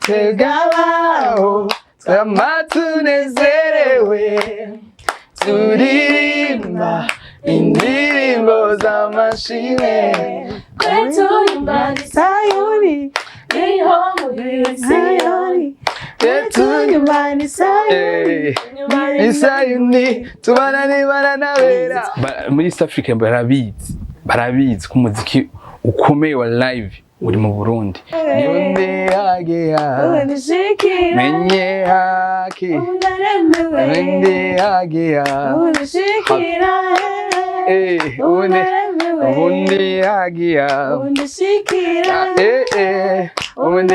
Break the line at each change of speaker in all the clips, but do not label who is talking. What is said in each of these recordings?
Twebwe abaho twama tunezerewe, turirimba indirimbo z'amashimwe.
Kwetu nyumbani
Sayuni,
niho muri
Sayuni,
kwetu
nyumbani Sayuni.
nyumbani.
Isayuni tubana n'ibara n'abera.
Muri East Africa barabizi, barabizi ko umuziki ukomeye wa live uri mu Burundi.
Undi hagia
Unishikira,
menye haki
unaremewe.
undi hagia
Unishikira,
undi
unaremewe.
undi hagia
Unishikira,
undi.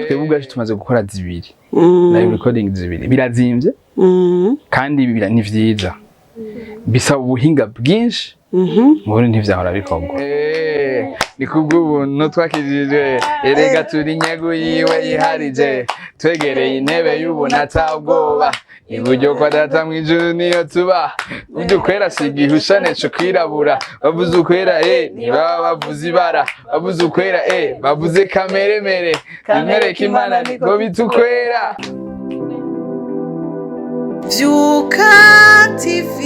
Twebwe ubwacu tumaze gukora zibiri live recording zibiri, birazimvye kandi ni vyiza, bisaba ubuhinga bwinshi. Mu Burundi ntivyahora bikorwa.
Ni kubw'ubuntu twakijijwe, erega turi inyagu yiwe yiharije, twegereye intebe y'ubuntu atabwoba, iburyo kwa Data mw'ijuru niyo tuba. Burya ukwera si igihushane co kwirabura. Bavuze ukwera, ntibaba bavuze ibara. Bavuze ukwera, bavuze kameremere. Nimwereke Imana niko bita ukwera.
Vyuka TV.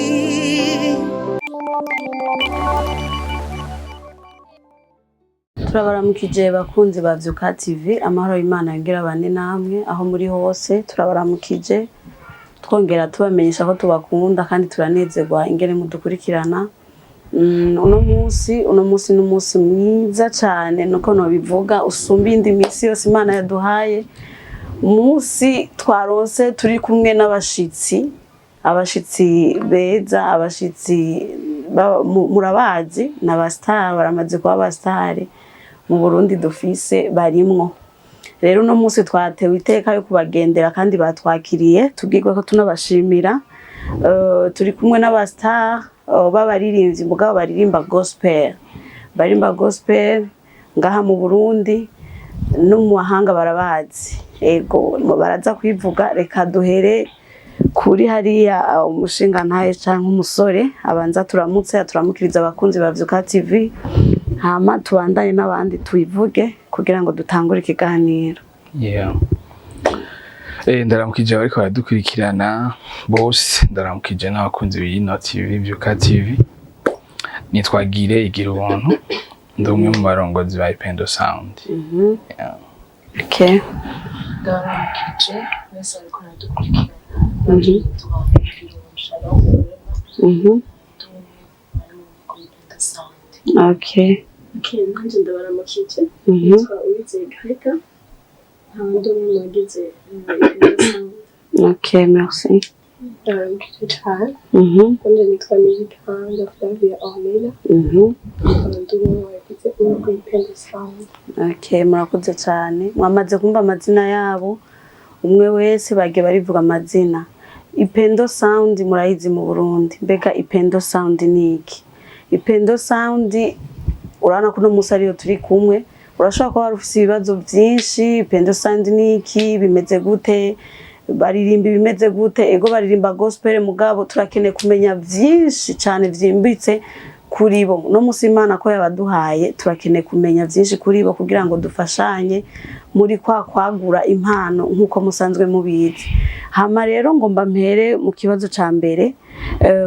Turabaramukije bakunzi ba Vyuka TV, amahoro y'Imana yongera abane namwe aho muri hose. Turabaramukije twongera tubamenyesha ko tubakunda kandi turanezerwa ingene mudukurikirana. Uno munsi ni umunsi mwiza cyane, nuko nobivuga, usumba iyindi minsi yose Imana yaduhaye. Umunsi twaronse turi kumwe n'abashitsi, abashitsi beza, abashitsi murabazi, ni aba star, baramaze kuba aba star mu Burundi dufise barimwo. Rero uno munsi twatewe iteka yo kubagendera kandi batwakiriye, tubwirwe ko tunabashimira. Turi kumwe n'aba star b'abaririmbyi, mugabo baririmba gospel, baririmba gospel ngaha mu Burundi no mu mahanga barabazi. Ego, baraza kwivuga. Reka duhere kuri hariya, umushinga ntaye canke umusore abanza turamutse, aturamukiriza abakunzi ba Vyuka TV, hama tubandanye n'abandi tuyivuge kugira ngo dutangure ikiganiro.
Yeah. Ndaramukije abariko baradukurikirana bose, ndaramukije n'abakunzi b'ino TV, Vyuka TV. Nitwa Gire Igira Ubuntu, ndi umwe mu barongozi ba Ipendo Sound. Yeah.
Okay.
Ndabaramukije mwese ariko aradukurikirana. Nanje nitwa Igira Shalom Rema, ndi umwe bari mu Ipendo Sound.
Okay, nanjye ndabaramukije. Nitwa Uwizeye Greta, nkaba ndi umwe mu bagize Ipendo Sound.
Okay, merci.
Ndabaramukije cane. Nanjye nitwa Muzikanda Flavia Ornella, nkaba ndi umwe mu bagize umugwi Ipendo Sound.
Okay, murakoze cyane. Mwamaze kumva amazina yabo, umwe wese bagiye barivuga amazina. Ipendo Sound murayizi mu Burundi. Mbega Ipendo Sound ni iki? Ipendo Sound, urabona ko uno munsi ariyo turi kumwe. Urashobora kuba wari ufise ibibazo byinshi: Ipendo Sound ni iki? Bimeze gute? Baririmba ibimeze gute? Ego, baririmba gospel, mugabo turakeneye kumenya byinshi cyane byimbitse kuri bo. Uno munsi Imana ko yabaduhaye, turakeneye kumenya byinshi kuri bo kugira ngo dufashanye muri kwa kwagura impano nk'uko musanzwe mubizi. Hama rero ngomba mpere mu kibazo ca mbere.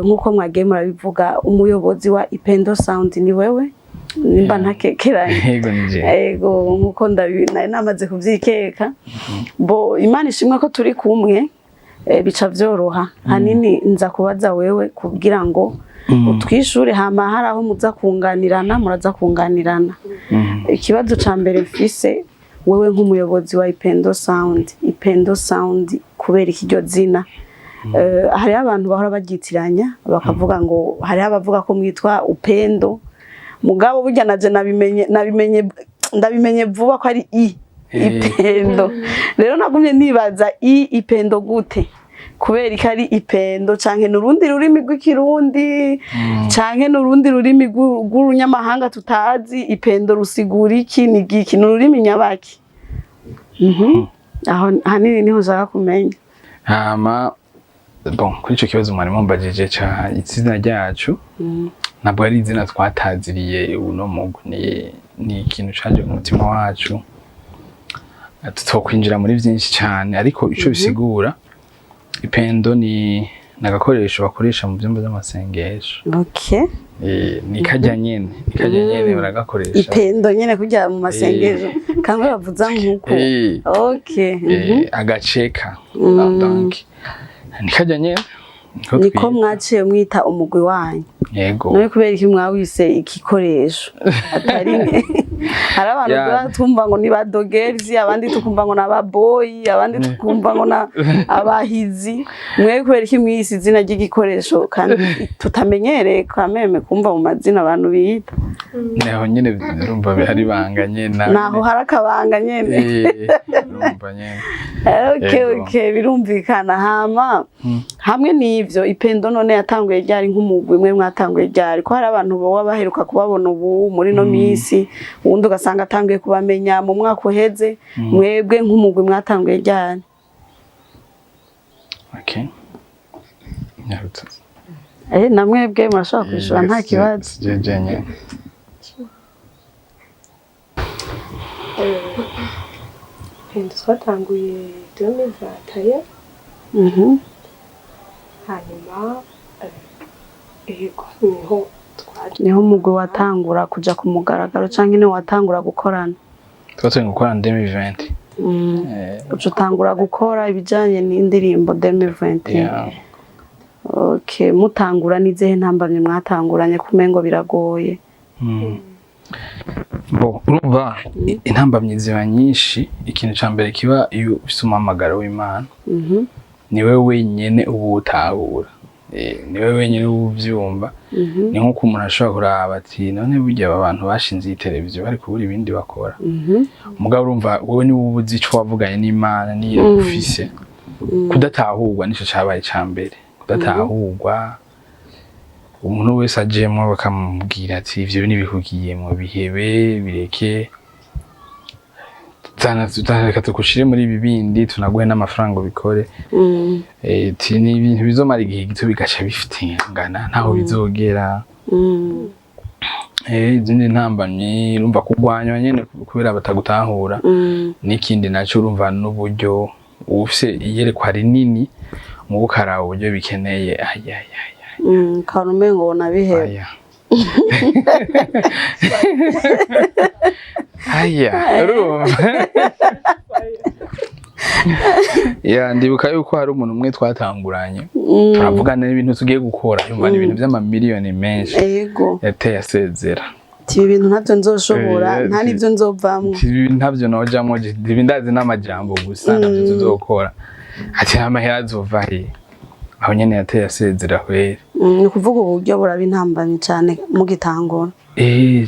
Nk'uko mwagiye murabivuga, umuyobozi wa Ipendo Sound ni wewe, nimba ntakekeranye?
Yego, nije.
Ego, nkuko nari namaze kuvyikeka. Bo, Imana ishimwe ko turi kumwe, bica vyoroha. Hanini nza kubaza wewe kugira ngo utwishure, hama hari aho muza kunganirana, muraza kunganirana. Ikibazo ca mbere mfise, wewe nk'umuyobozi wa Ipendo Sound, Ipendo Sound kubera iki iryo zina? Hariho abantu bahora baryitiranya bakavuga ngo, hariho abavuga ko mwitwa Upendo, mugabo burya naje nabimenye ndabimenye vuba ko ari i Ipendo. Rero nagumye nibaza i Ipendo gute, kubera ko ari Ipendo, canke n'urundi rurimi rw'Ikirundi, canke n'urundi rurimi rw'urunyamahanga tutazi. Ipendo rusigura iki? Ni giki? Ni ururimi nyabaki? Aho hanini niho nshaka kumenya.
Hama bon, kuri ico kibazo mwari mumbajije ca izina ryacu, ntabwo ari izina twataziriye uno mugwi, ni ikintu caje ku mutima wacu. Tutokwinjira muri byinshi cyane, ariko ico bisigura, ipendo ni nagakoresho bakoresha mu byumba by'amasengesho. Ni kajya nyene baragakoresha.
Ipendo nyene kujya mu masengesho kamwe bavuza nkuko.
Agaceka. Donc ni kajya nyene niko
Niko
twita.
Mwaciye mwita umugwi wanyu?
Yego.
None kubera iki mwawise igikoresho atari hari abantu duhora twumva ngo ni ba dogerzi, abandi tukumva ngo ni ababoyi, abandi tukumva ngo na abahizi? Mwe kubera iki mwise izina ry'igikoresho kandi tutamenyereye kameme kumva mu mazina abantu biyita?
Naho nyene urumva bihari ibanga nyene.
Naho hari akabanga nyene.
Urumva nyene.
Okay, birumvikana. Hama hamwe n'ivyo, Ipendo none yatanguye ryari nk'umugwi? Mwe mwatanguye ryari, ko hari abantu boba baheruka kubabona ubu muri no misi, uwundi ugasanga atanguye kubamenya mu mwaka uheze? Mwebwe nk'umugwi mwatanguye ryari?
Okay, nyarutse.
Na mwebwe murashobora kwishura, nta kibazo.
Jeje nyene.
Pendo twatanguye 2021. Hanyuma yego, niho twaje.
Niho umugwi watangura kuja ku mugaragaro canke niho watangura gukorana?
Twatangiye gukorana 2020.
Uca utangura gukora ibijanye n'indirimbo 2021?
Yeah.
Okay, mutangura n'izihe ntambamye mwatanguranye kumengo biragoye?
Bo, urumva intambamyi ziba nyinshi. Ikintu ca mbere kiba, iyo ufise umuhamagaro w'Imana, niwe wenyene uba utahura, niwe wenyene uba uvyumva. Ni nk'uko umuntu ashobora kuraba ati: "None burya aba bantu bashinze iyi televiziyo bari kubura ibindi bakora?" Mugabo urumva wowe niwe uba uzi ico wavuganye n'Imana niyo ufise. Kudatahurwa nico cabaye ica mbere, kudatahurwa. Umuntu wese ajemwo bakamubwira ati: "Ivyo ntibikugiyemwo, bihebe, bireke, zana zana, reka tugushire muri ibi bindi, tunaguhe n'amafaranga ubikore." Ti ni ibintu bizomara igihe gito bigaca bifitengana, ntaho bizogera. Izindi ntambamyi, urumva kurwanywa nyene kubera batagutahura. N'ikindi naco, urumva n'uburyo. Ufise iyerekwa rinini, mu ukaraba uburyo bikeneye, ayayaya.
Ukabona umengo wonabiheba.
Aya aya, urumva ya, ndibuka yuko hari umuntu umwe twatanguranye, turavugana n'ibintu tugiye gukora, yumva ni ibintu by'amamiliyoni menshi. Yateye asezera.
Ati: "Ibi bintu ntabyo nzoshobora, nta n'ibyo nzovamwo."
Ati: "Ibi ntabyo nojamwo, ibi ndazi n'amajambo gusa, ntabyo tuzokora." Ati: "Amahera azova he?" Aho nyene yateye asezera kweri.
Ni ukuvuga uburyo buraba intambamyi cane mugitangura.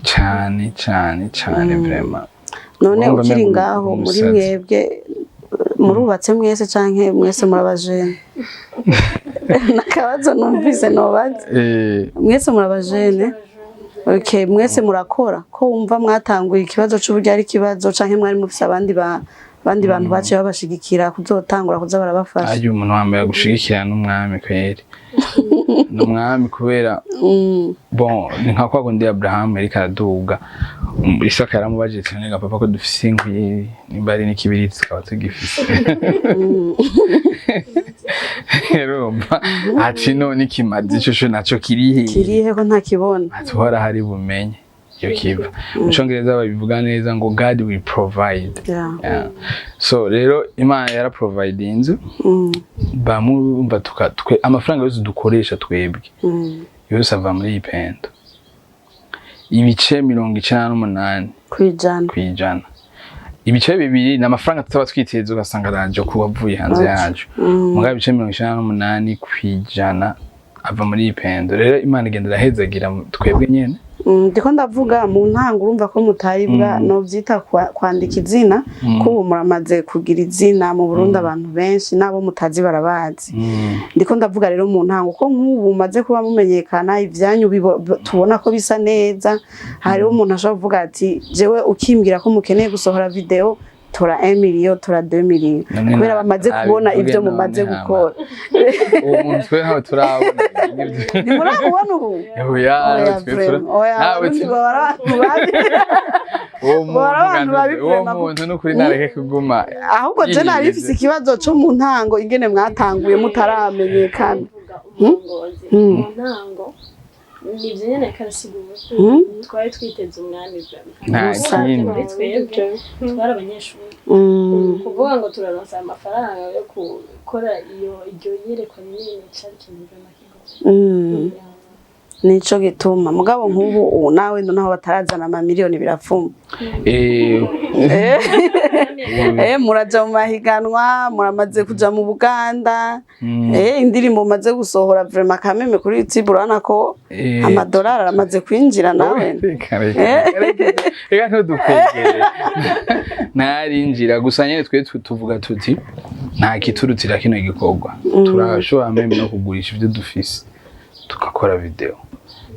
Cane cane cane, vraiment.
None
Urumva
ukiri
umengo
ngaho muri
umusazi.
mwebwe murubatse mwese canke mwese murabajene? Nakabazo numvise nobaza. Mwese murabajene? Okay, mwese murakora? Ko wumva mwatanguye ikibazo c'uburyo ari ikibazo, canke mwari mufise abandi ba abandi bantu baciye babashigikira kuzotangura kuza barabafasha?
Arya umuntu wa mbere agushigikira n'umwami kweri, n'umwami kubera bon, ni nka kwa kundi Abraham yariko araduga, Isaka yaramubajije ati: "None ga papa, ko dufise inkwi, nimba ari n'ikibiriti tukaba tugifise?" Urumva ati: "None ikimazi ico co naco kirihe?"
Kirihe ko ntakibona?
Ati: "Uhora hari bumenye iyo kiva." Mu Congereza babivuga neza ngo "God will provide." Yeah. So rero Imana yaraprovidinze. Bamurumva twe amafaranga yose dukoresha twebwe yose ava muri iyi Pendo, ibice 98
Kwijana.
Kwijana. Ibice 2 ni amafaranga tutaba twiteze, ugasanga araje kuba avuye hanze yacu. Mugabo ibice 98% ava muri iyi Pendo. Rero Imana igenda irahezagira twebwe nyene.
Ndiko ndavuga mu ntango, urumva ko mutari bwa novyita kwandika izina, ko ubu muramaze kugira izina mu Burundi, abantu benshi n'abo mutazi barabazi. Ndiko ndavuga rero mu ntango, ko nk'ubu mumaze kuba mumenyekana, ivyanyu tubona ko bisa neza, hariho umuntu ashobora kuvuga ati: "Jewe ukimbwira ko mukeneye gusohora video, Tora 1 million, tora 2 million,
None
kubera bamaze kubona
nabivuge
ivyo
none
mumaze
hama.
gukora.
Uwo muntu twe ntawe turabona.
Ntimuramubona ubu?
Oya.
Oya,
Twe
vraiment. Oya,
nawe
abarundi bahora abantu babi.
Uwo muntu
Bahora abantu babi
uwo
vraiment.
muntu n'ukuri nareke kuguma
Ahubwo je nari
yiyemeze.
mfise ikibazo co mu ntango, ingene mwatanguye mutaramenyekana.
Kuvuga umurongozi mu ntango nibyo nyene karasigura. Twari twiteze umwami vraiment.
Nta
Gusa.
kindi.
Muri twebwe twari abanyeshuri. Kuvuga ngo turaronsa amafaranga yo gukora iyo iryo yerekwa rinini cari ikintu vraiment kigoye.
Nico gituma mugabo nk'ubu ubu nawe naho batarazana amamiliyoni, birafuma. Muraja mu mahiganwa, muramaze kuja mu Buganda. Indirimbo mumaze gusohora vraiment kameme kuri YouTube, urabona ko amadolari aramaze kwinjira nawe.
Reka, reka, reka, reka ntudukwegere, ntarinjira. Gusa nyene twe tuvuga tuti nta kiturutira kino gikorwa. Turashobora même no kugurisha ibyo dufise tugakora video,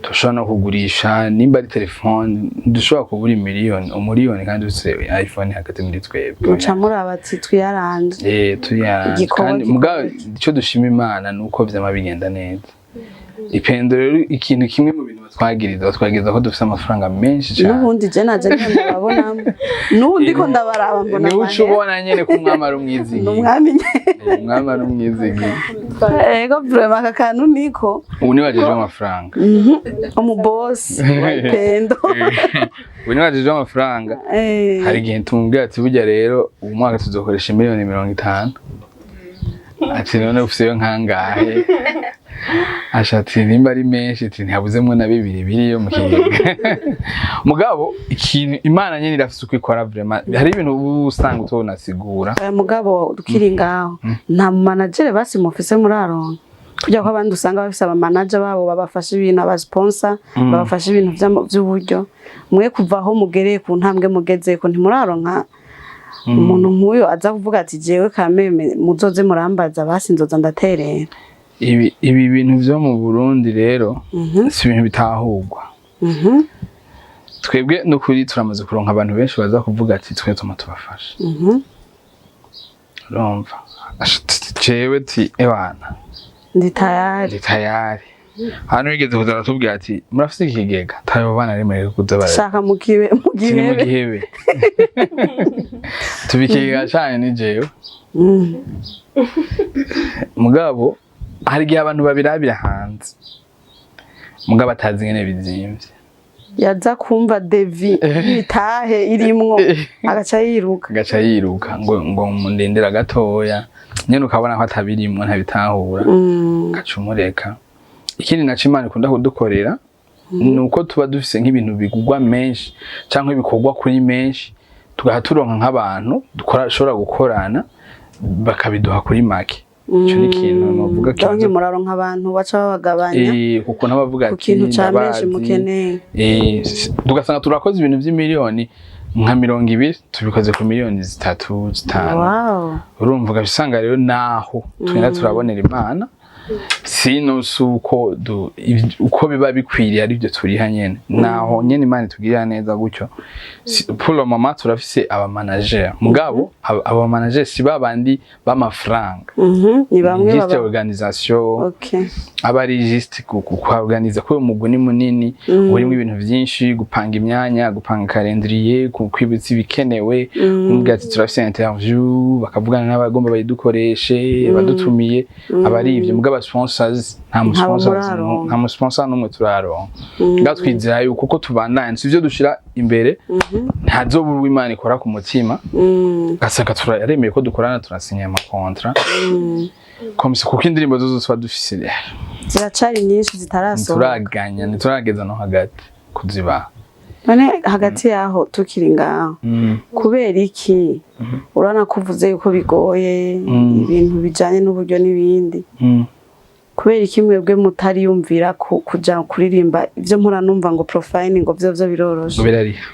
turashobora no kugurisha nimba ari telefone. Ntidushobora kubura miliyoni, umuriyoni, kandi dufise iPhone hagati muri twebwe.
Muca muraba ati twiyaranje.
Tuyaranje.
Igikorwa
Kandi
gikomeye.
mugabo icyo dushima Imana ni uko vyama bigenda neza. Ipendo rero, ikintu kimwe mu bintu batwagiriza ko dufise amafaranga menshi cyane.
N'ubundi je naje ndababonamo, n'ubu ndiko ndabaraba mbona
Niwe uca
amahera.
ubona nyene ko umwami ari umwizigiye.
Ni umwami nyene.
Umwami ari umwizigiye.
Ego, vraiment aka kantu niko.
Ubu niwajejwe amafaranga.
Umubosi wa Ipendo.
Ubu niwajejwe amafaranga. Hari igihe tumubwira ati burya rero uyu mwaka tuzokoresha miliyoni 50. Ati none ufiseyo nkangahe? Asha ati nimba ari menshi, ati ntihabuzemwo na bibiri biriyo mu kigega. Mugabo ikintu Imana nyene irafise uko ikora vraiment, hari ibintu uba usanga utonasigura.
Oya, mugabo tukiri ngaho, nta manager basi mufise muraronka? Kugira ko abandi usanga bafise abamanager babo babafasha ibintu, abasponsor babafasha ibintu vy'uburyo, mwe kuva aho mugereye ku ntambwe mugezeko ntimuraronka umuntu nk'uyo aza kuvuga ati jewe kameme muzoze murambaza, basi nzoza ndaterera?
Ibi bintu vyo mu Burundi rero si ibintu bitahurwa. Twebwe n'ukuri turamaze kuronka abantu benshi baza kuvuga ati twe tuma tubafasha. Urumva, Asha, jewe ti ebana
Ndi tayari.
Ndi tayari. Hano wigeze kuza aratubwira ati murafise ikigega, tayo bana rimwe kuza bara
Shaka mukibe
tini
mugihebe.
Mugihebe tubikigega cane ni jewe. Mugabo hari igihe abantu babirabira hanze, mugabo atazi ingene bizimvye.
Yaza kumva devis y'ibitahe irimwo agaca yiruka.
Agaca yiruka ngo mundindira gatoya nyene, ukabona ko atabirimwo, ntabitahura, gaca umureka. Ikindi naco Imana ikunda kudukorera ni uko tuba dufise nk'ibintu bigurwa menshi canke ibikorwa kuri menshi, tugaha turonka nk'abantu dushobora gukorana bakabiduha kuri make. Ico ni ikintu novuga
Donc
kimaze
muraronka abantu baca babagabanya
kuko n'abavuga
ku
ati
kintu ca menshi
ndabazi.
mukeneye.
Tugasanga turakoze ibintu vy'imiliyoni nka 20, tubikoze ku miliyoni 3, 5. Urumva ugaca usanga rero naho tugenda turabonera Imana, sino si uko uko biba bikwiriye aribyo turiha nyene, naho nyene Imana itugirira neza gutyo. Pour le moment turafise aba manager, mugabo aba manager si babandi b'amafaranga.
Ni bamwe
Juste
baba
organisation. Aba ari juste kuorganiza kuko umugwi ni munini, urimo ibintu vyinshi: gupanga imyanya, gupanga calendrier, kwibutsa ibikenewe, kumubwira ati turafise interview, bakavugana n'abagomba bayidukoreshe, abadutumiye. Aba ari ivyo. Mugabo aba sponsors nta mu
Ntabo
sponsors
muraronka.
nta mu sponsor n'umwe turaronka. Ngaho twizera yuko uko tubandanya, si ivyo dushira imbere, ntazobura uwo Imana ikora ku mutima, ugasanga turaremeye ko dukorana, turasinya ama contrat comme ça, kuko indirimbo zose tuba dufise
Ziracari nyinshi zitarasohoka.
Ntituraganya, ntiturageza no hagati kuzibaha.
None hagati yaho tukiri ngaho, kubera iki urabona ko uvuze yuko bigoye, ibintu bijanye n'uburyo n'ibindi? Kubera iki mwebwe mutariyumvira kuja kuririmba ivyo mpora numva ngo profane, ngo vyo biroroshe?
Ngo birariha.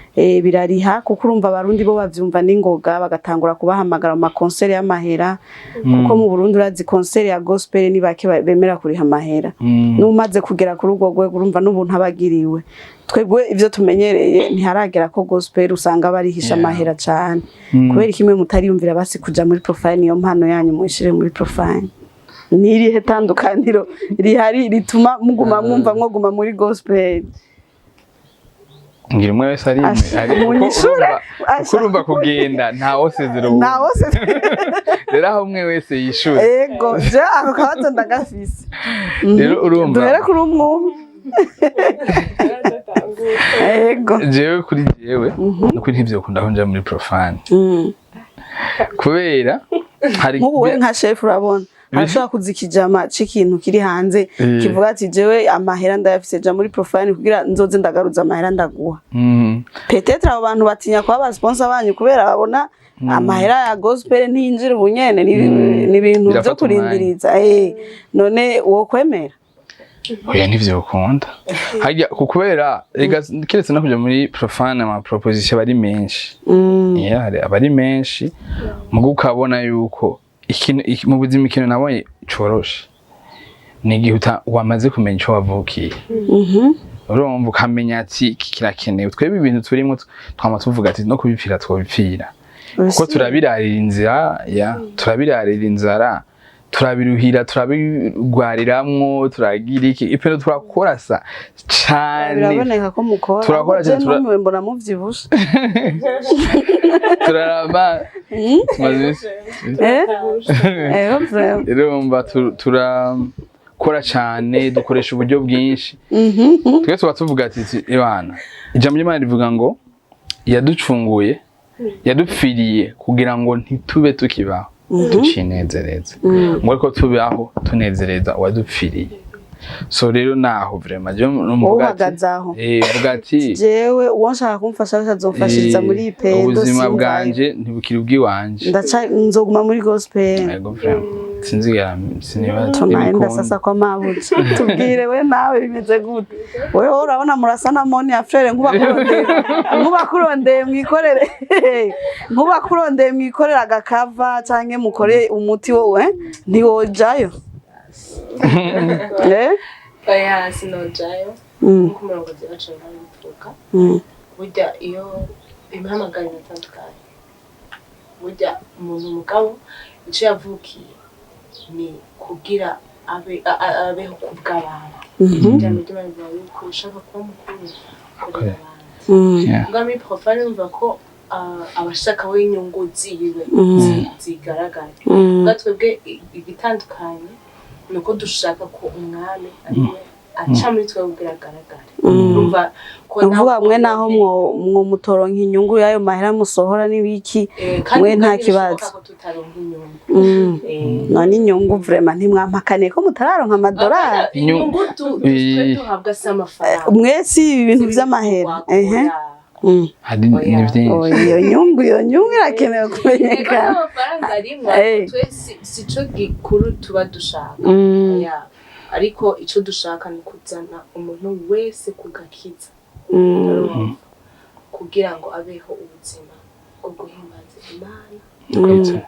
Birariha, kuko urumva Abarundi bo bavyumva n'ingoga, bagatangura kubahamagara mu ma concert y'amahera, kuko mu Burundi urazi concert ya gospel ni bake bemera kuriha amahera. N'umaze kugera kuri urwo rwego, urumva n'ubuntu abagiriwe. Twebwe ivyo tumenyereye ntiharagera ko gospel usanga barihisha amahera cane. Kubera kimwe mutariyumvira basi kuja muri profane, iyo mpano yanyu muyishire muri profane? Nirihe tandukaniro rihari rituma muguma mwumva mwoguma muri gospel?
Ngira umwe wese ari
Asha,
ari kuko
munyishure.
kuko urumva kugenda nta wosezera uwundi.
Nta wose.
Rero aho umwe wese yishure.
Ego, je ako kabazo ndagafise.
Rero urumva
Duhere kuri umwe umwe. Ego.
Jewe, kuri jewe, nukuri ntivyokunda ko nja muri profane, kubera hari
Nk'ubu we nka chef, urabona arashobora kuza ikijama c'ikintu kiri hanze kivuga ati: "Jewe amahera ndayafise, ja muri profane kugira nzoze ndagaruza amahera ndaguha." Peut-être abo bantu batinya kuba aba sponsor banyu kubera babona amahera ya gospel ntiyinjira ubunyene, ni ibintu vyo
Birafata umwanya.
kurindiriza. None wo kwemera?
Oya, ntivyokunda harya kubera ega keretse no kuja muri profane, ama proposition aba ari menshi. Yeah, aba ari menshi, mugo ukabona yuko ikintu mu buzima, ikintu nabonye coroshe ni igihe wamaze kumenya ico wavukiye. Urumva ukamenya ati iki kirakenewe. Twebwe ibintu turimo twama tuvuga ati no kubipfira twobipfira, kuko turabirarira inzira ya turabirarira inzara, turabiruhira, turabirwariramwo, turagira iki ipeno, turakora sa cane.
Biraboneka ko mukora.
Turakora
Je
cyane,
numiwe mbona muvyibushe.
Turaraba tumaze iminsi.
Vraiment.
Urumva turakora cane, dukoresha uburyo bwinshi. Twe tuba tuvuga ati ibana ijambo ry'Imana rivuga ngo yaducunguye, yadupfiriye kugira ngo ntitube tukibaho tucinezereza, ngo ariko tubeho tunezereza uwadupfiriye. So rero naho vraiment je
Wowe
numvuga ati
uhagaze aho.
Vuga ati
Jewe uwo nshaka kumfasha wese azomfashiriza muri iyi pendo.
Ubuzima
Simvayo.
bwanje ntibukiri ubwiwanje.
Ndaca nzoguma muri gospel.
Yego, vraiment sinzigera, siniba
Tunaenda
ntibikunda.
sasa kwa mabuja. Tubwire we nawe, bimeze gute? Wewe urabona murasa na Moni ya frere, nkuba kurondeye mwikorere, nkuba kurondeye mwikorere agakava canke mukore umuti wowe, ntiwojayo, eh?
Oya, sinojayo. Nkuko umurongozi wacu ntabivuga, burya iyo imihamagaro iratandukanye, burya umuntu mugabo icyo yavukiye ni kugira abe abeho ku bw'abantu. Ijambo ry'Imana rivuga yuko ushaka kuba mukuru ukorera abandi. Mbwa muri profane numva ko abashaka we inyungu ziwe zigaragara. Mbwa twebwe igitandukanye ni uko dushaka ko umwami ari we aca muri twebwe kugira agaragare. Urumva ko
Ni ukuvuga mwe naho mwo mutoronka inyungu y'ayo mahera musohora n'ibiki,
kandi
mwe nta
kandi bishoboka
kibazo.
ko tutaronka inyungu.
None inyungu vraiment ntimwampakaniye ko mutararonka amadolari?
Inyungu twe duhabwa si amafaranga.
Mwese ibi bintu vy'amahera ehe.
Hari ni byinshi.
Oh, iyo nyungu irakenewe kumenyekana.
Amafaranga arimwo, twe si cyo gikuru tuba dushaka. Oya. Ariko ico dushaka ni kuzana umuntu wese ku gakiza. Urumva? Kugira ngo abeho ubuzima bwo guhimbaza Imana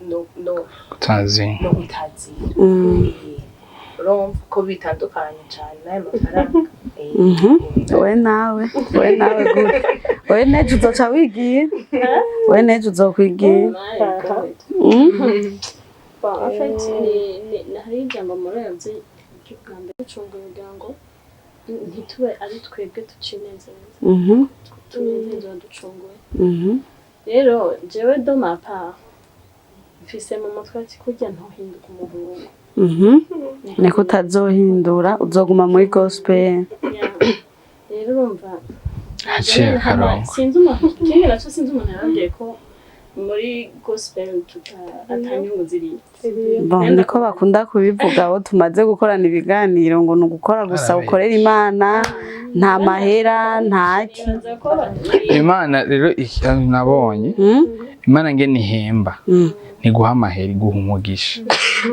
no
Gutazira.
no gutazira. Urumva ko bitandukanye cyane n'ayo mafaranga.
We nawe gute? We nejo uzoca wigira, we nejo uzokwigira.
Bon, en fait, ni hari ijambo murazi bwa mbere gucunga kugira ngo ntitube ari twebwe tucinezeza, tunezeza ducunguye. Rero jewe de ma part mfise mu mutwe ati kurya ntohinduka umuhungu.
Niko utazohindura, uzoguma muri gospel.
Yeah. Rero urumva
Haciye akarongo.
Sinzi umuntu, ikindi naco sinzi umuntu yarambwiye ko muri gospel tuta atanyungu ziriyo.
Bon, niko bakunda kubivuga abo tumaze gukorana ibiganiro, ngo ni ugukora gusa,
Arabizi.
ukorera Imana, nta mahera, nta ki.
Nibaza ko
Imana rero nabonye.
Imana ngene ihemba, ntiguha amahera, iguha umugisha.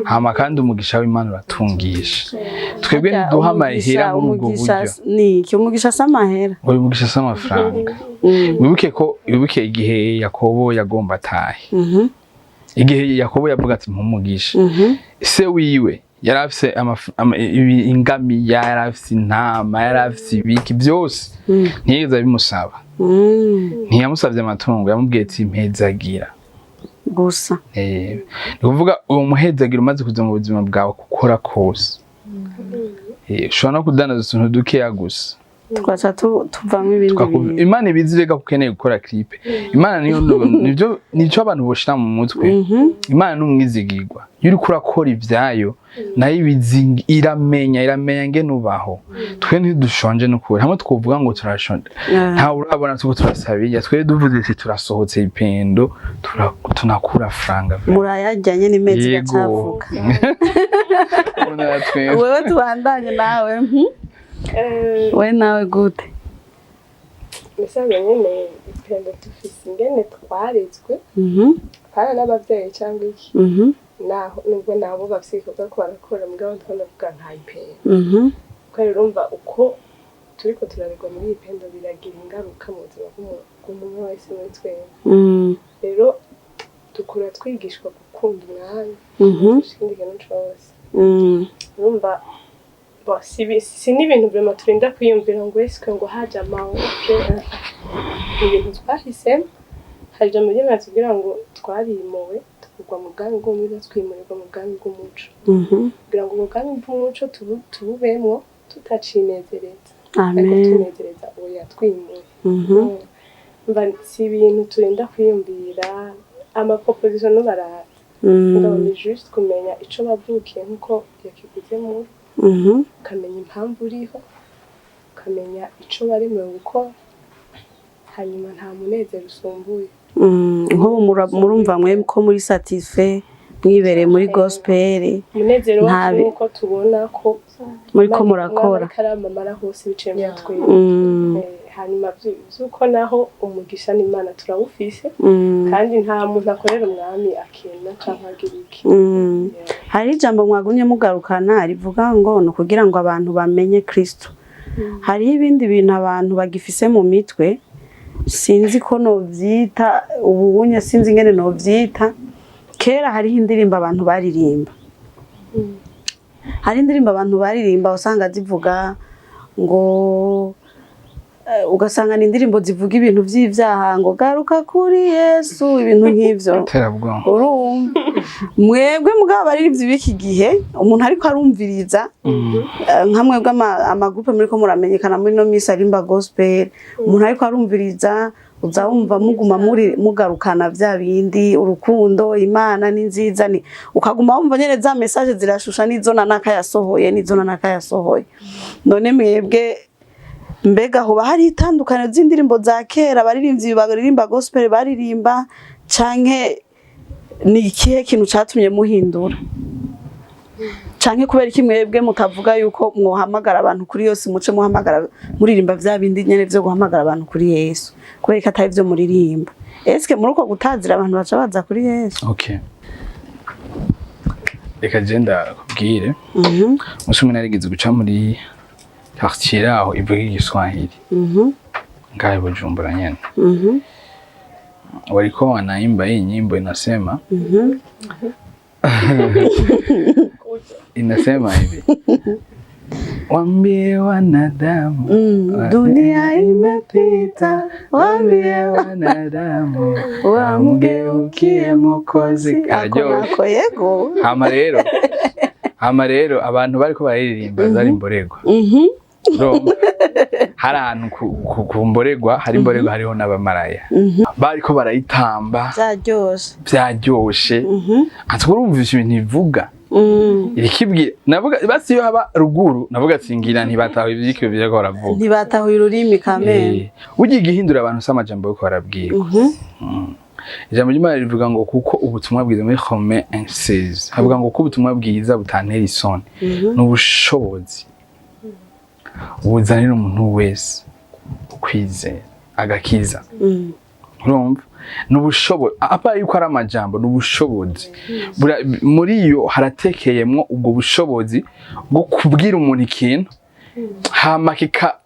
Hama kandi umugisha w'Imana uratungisha. Twebwe ntiduha amahera muri ubwo
Umugisha
buryo.
Ni iki? Umugisha si amahera?
Uyu mugisha si amafaranga. Wibuke ko, wibuke igihe Yakobo yagomba atahe, igihe Yakobo yavuga ati: "Mpumugisha." Se wiwe yari afise ingamiya, yari afise intama, yari afise ibiki byose. Ntiyigeze abimusaba. Ntiyamusabye amatungo, yamubwiye ati: "Mpezagira."
Gusa.
Ni ukuvuga uwo muhezagira umaze kuza mu buzima bwawe, gukora kose, ushobora no kudandaza utuntu dukeya gusa.
Twaca tuvamwo ibindi bintu.
Imana ibizi rega ko ukeneye gukora clip. Imana niyo, nivyo nico abantu boshira mu mutwe. Imana ni umwizigirwa. Iyo uriko urakora ivyayo, nayo ibizi, iramenya ngene ubaho. Twe ntidushonje n'ukuri, hamwe twovuga ngo turashonje, ntawe urabona tuko turasaba. Twe duvuze ati turasohotse ipendo, tunakura franga.
Murayarya nyene, imezi
Yego.
igacafuka.
Umuntu aratwenga.
Wewe tubandanye nawe. We nawe gute?
Misanzwe nyene ipendo dufise ingene twarezwe, pana n'abavyeyi cyangwa iki, naho nubwo nabo bafise igikorwa ko barakora, mugabo ndiko ndavuga nka ipendo, kubera urumva uko turiko turarerwa muri iyi pendo biragira ingaruka mu buzima bw'umuntu wese muri twebwe. Rero dukura twigishwa gukunda umwanya ikindi kintu cose. Urumva bo si n'ibintu vraiment turinda kwiyumvira ngo eske ngo haje amawope, ibintu twahisemo. Hari ijambo ry'Imana tubwira ngo twarimuwe tukugwa mu bwami bw'umwiza, twimurirwa mu bwami bw'umuco, kugira ngo ubwo bwami bw'umuco tububemwo tutacinezereza, ariko
Amen.
tunezereza uwo yatwimuye. Umva, si ibintu turinda kwiyumvira, ama proposition n'ubaraza, mugabo ni juste kumenya ico wavukiye nkuko yakiguze muri, ukamenya impamvu uriho, ukamenya ico waremewe gukora, hanyuma nta munezero usumbuye.
Nk'ubu murumva mwe ko muri satisfait mwibereye muri gospel?
Umunezero wacu nuko tubona ko
muri ko
Imana
murakora.
iriko aramamara hose biciye muri twebwe. Hanyuma vy'uko naho umugisha n'Imana turawufise, kandi nta muntu akorera umwami akena canke agira iki.
Hari ijambo mwagumye mugarukana rivuga ngo ni ukugira ngo abantu bamenye Kristo. Hariho ibindi bintu abantu bagifise mu mitwe, sinzi ko novyita ubunye, sinzi ingene novyita. Kera hariho indirimbo abantu baririmba, hari indirimbo abantu baririmba usanga zivuga ngo ugasanga ni indirimbo zivuga ibintu vy'ivyaha, ngo garuka kuri Yesu, ibintu nk'ivyo.
Terabwoba.
Urumva mwebwe mugabo abaririmbyi b'iki gihe, umuntu ariko arumviriza, nka mwebwe ama groupe muriko muramenyekana muri no misi arimba gospel, umuntu ariko arumviriza uza wumva muguma muri mugarukana vya bindi, urukundo, Imana ni nziza, ni ukaguma wumva nyene za message zirashusha n'izo nanaka yasohoye, n'izo nanaka yasohoye. None mwebwe mbega hoba hari itandukaniro z'indirimbo za kera abaririmbyi baririmba gospel baririmba, canke ni ikihe kintu catumye muhindura, canke kubera iki mwebwe mutavuga yuko mwohamagara abantu kuri yose, muce muhamagara muririmba vya bindi nyene vyo guhamagara abantu kuri Yesu? Kubera ko atari vyo muririmba, eske muri uko gutazira abantu baca baza kuri Yesu?
Okay, reka je ndakubwire. Umunsi umwe narigeze guca muri quartier aho ivuga Igiswahili, ngaho i Bujumbura nyene. Walikuwa wanaimba hii nyimbo inasema, inasema hivi: "Wambie wanadamu
Dunia imepita,
wambie wanadamu wamgeukie Mwokozi."
Ako
Kararyoshe.
nako, yego.
Hama rero abantu bariko bararirimba zari imborerwa. Urumva? Hari ahantu ku mborerwa, hari imborerwa, hariho n'abamaraya bariko barayitamba.
Vyaryoshe.
Vyaryoshe. Ati urumva ibintu ivuga, irikibwira navuga basi iyo haba ruguru, navuga ati ngira ntibataho ivyikiro vyako baravuga.
Ntibatahuye ururimi kamere.
Burya igihindura abantu si amajambo yuko barabwirwa. Ijambo ry'Imana rivuga ngo kuko ubutumwa bwiza, muri Romains 1:16 havuga ngo ko ubutumwa bwiza butantera isoni, n'ubushobozi buzanira umuntu wese ukwizera agakiza. Urumva?
N'ubushobozi, apa yuko ari amajambo, n'ubushobozi. Muri iyo haratekeyemwo ubwo bushobozi bwo kubwira umuntu ikintu, hama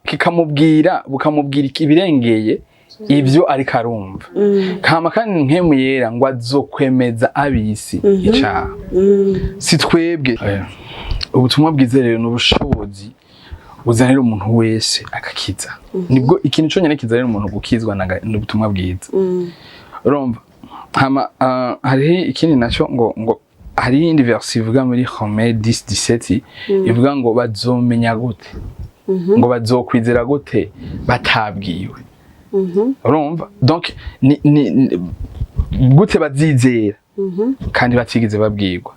kikamubwira, bukamubwira ibirengeye ivyo ariko arumva. Hama kandi Mpwemu Yera ngo azokwemeza abisi icaha. Si twebwe. Ubutumwa bwiza rero ni ubushobozi buzanira umuntu wese agakiza. Nibwo ikintu conyene kizanira umuntu gukizwa, n'ubutumwa bwiza. Urumva, hama hariho ikindi naco, ngo hari iyindi verse ivuga muri Romains 10:17, ivuga ngo bazomenya gute, ngo bazokwizera gute batabwiwe? Urumva, donc ni gute bazizera kandi batigeze babwirwa?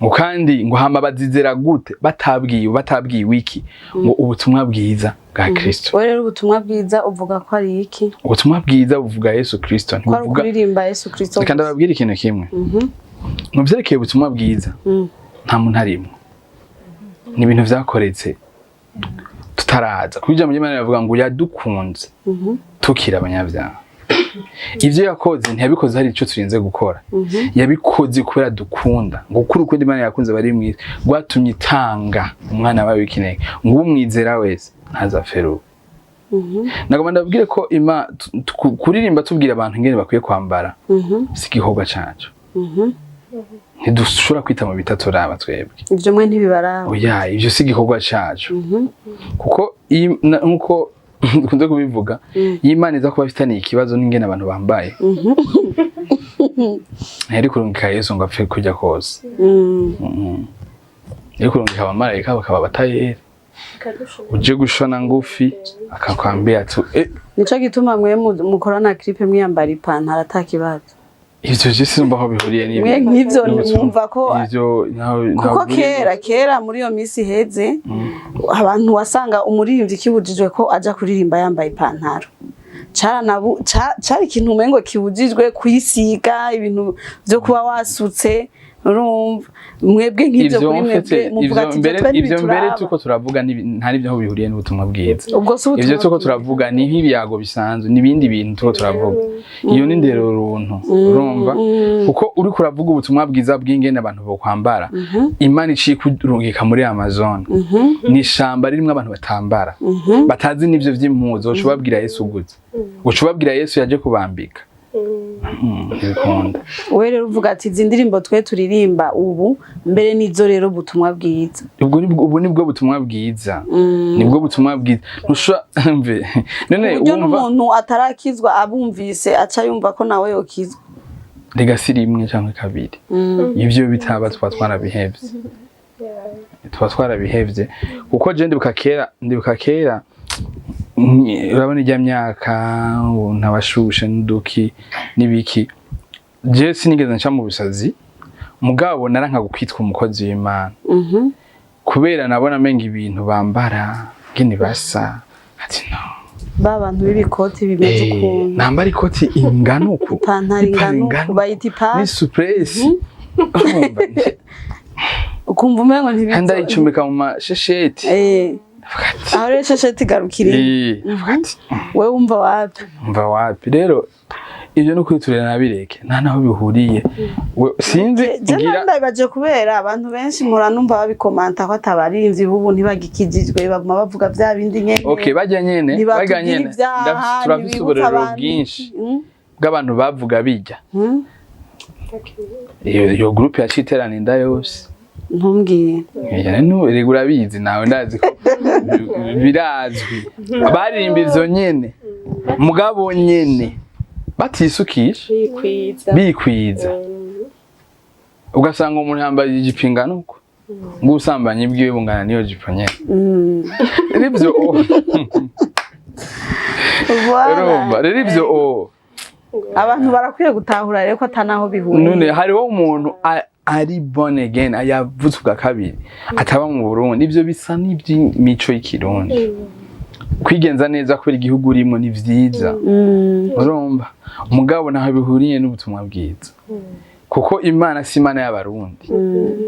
Ngo kandi ngo hama bazizera gute batabwiwe? Batabwiwe iki? Ngo ubutumwa bwiza bwa Kristo.
Wowe rero ubutumwa bwiza uvuga ko ari iki?
Ubutumwa bwiza buvuga Yesu Kristo.
Ko ari
Ntibuvuga
ukuririmba Yesu Kristo?
Reka ndababwira ikintu kimwe mu vyerekeye ubutumwa bwiza. Nta muntu arimwo, ni ibintu vyakoretse tutaraza. Kuko ijambo ry'Imana rivuga ngo yadukunze tukiri abanyabyaha. Ivyo yakoze ntiyabikoze hari ico turinze gukora, yabikoze kubera dukunda. Ngo kuri urukundo Imana yakunze bari mwiza rwatumye itanga umwana wawe w'ikinege, ngo umwizera wese ntazapfe. Nagomba ndabwire ko ima kuririmba tubwira abantu ingene bakwiye kwambara si igikorwa cacu. Ntidushobora kwita mu bitaturaba twebwe.
Ivyo mwe ntibibaraba.
Oya, ivyo si igikorwa cacu, kuko nkuko dukunze kubivuga, iyo Imana iza kuba ifitaniye ikibazo n'ingene abantu bambaye, ntiyari kurungika Yesu ngo apfe kurya kose. Yari kurungika abamarayika bakaba abatayeri, uje gushona ngufi akakwambia tu
Nico gituma mwe mukorana clip mwiyambara ipantaro atakibazo.
Ivyo je sinumva aho bihuriye n'ibyo.
Mwe nk'ivyo
N'ubutumwa.
mwumva ko
Ivyo ntaho
kuko
bihuriye.
kera muri iyo minsi iheze, abantu wasanga umuririmbyi kibujijwe ko aja kuririmba yambaye ipantaro. Cari ikintu umengo kibujijwe kuyisiga, ibintu vyo kuba wasutse. Urumva, mwebwe nk'ivyo
Ivyo
kuri mwebwe
mfite
muvuga
ivyo
ati
mbere,
twe
ivyo mbere
ntibituraba.
tuko turavuga nta n'ivyo aho bihuriye n'ubutumwa bwiza.
Ubwo si
Ivyo
ubutumwa
tuko
bwiza.
turavuga ni nk'ibiyago bisanzwe, n'ibindi bintu tuko turavuga. Iyo ni ndero runtu, urumva, kuko uriko uravuga ubutumwa bwiza bw'ingene abantu bokwambara, Imana iciye kurungika muri Amazon, ni ishamba ririmwo abantu batambara, batazi n'ivyo vy'impuzu, uca ubabwira Yesu gute? Uca ubabwira Yesu yaje kubambika? Ntibikunda.
Wowe rero uvuga ati izi ndirimbo twe turirimba ubu mbere nizo rero ubutumwa bwiza.
Ubwo ubu nibwo butumwa bwiza, nibwo butumwa bwiza. Ntushobora mve none
Uburyo
wumva
n'umuntu atarakizwa abumvise aca yumva ko nawe yokizwa.
Rega si rimwe cyangwa kabiri, ivyo bitaba tuba twarabihevye, tuba twarabihevye. Kuko je ndibuka kera, urabona ijya myaka ubu ntabashushe n'uduki n'ibiki, je sinigeze nca mu busazi, mugabo naranka kwitwa umukozi w'Imana, kubera nabona amenga ibintu bambara ngene basa, ati no.
Ba bantu b'ibikoti bimeze ukuntu.
Nambara ikoti ingana uku,
Ipantaro ingana uku, bayita ipasi.
Ni souplesse. Urumva,
Ukumva umengo ntibizo.
kandi ayicomeka mu mashesheti. Ndavuga ati,
Aho rero shesheti igarukira.
Ndavuga ati,
Wewe wumva wapi?
Mva wapi rero, ibyo no kwiturira nabireke, nta naho bihuriye. Sinzi
Je
ngira
ndabibaje kubera abantu benshi mpora numva babikomanta ko atabaririmbyi b'ubu ntibagikijijwe, baguma bavuga vya bindi nyene.
Okay, bajya nyene, bajya
Ntibatubwira
nyene.
ibyaha,
Turafise
ntibibutsa
uburorero
abantu.
bwinshi bw'abantu bavuga bijya. Iyo groupe yaciterana inda yose.
Ntumbwire.
Erega urabizi nawe, ndazi ko birazwi, baririmba ivyo nyene, mugabo nyene batisukisha,
bikwiza,
bikwiza, ugasanga umuntu yambaye ijipo ingana uko, ngo ubusambanyi bwiwe bungana n'iyo jipo nyene. Rero ivyo
Voilà.
urumva rero ivyo
Abantu barakwiye gutahura rero ko atanaho bihuriye.
None hariho umuntu ari born again, yavutse ubwa kabiri, ataba mu Burundi, ivyo bisa n'iby'imico y'ikirundi. Kwigenza neza kubera igihugu urimo ni vyiza, urumva, umugabo ntaho bihuriye n'ubutumwa bwiza, kuko Imana si Imana y'Abarundi.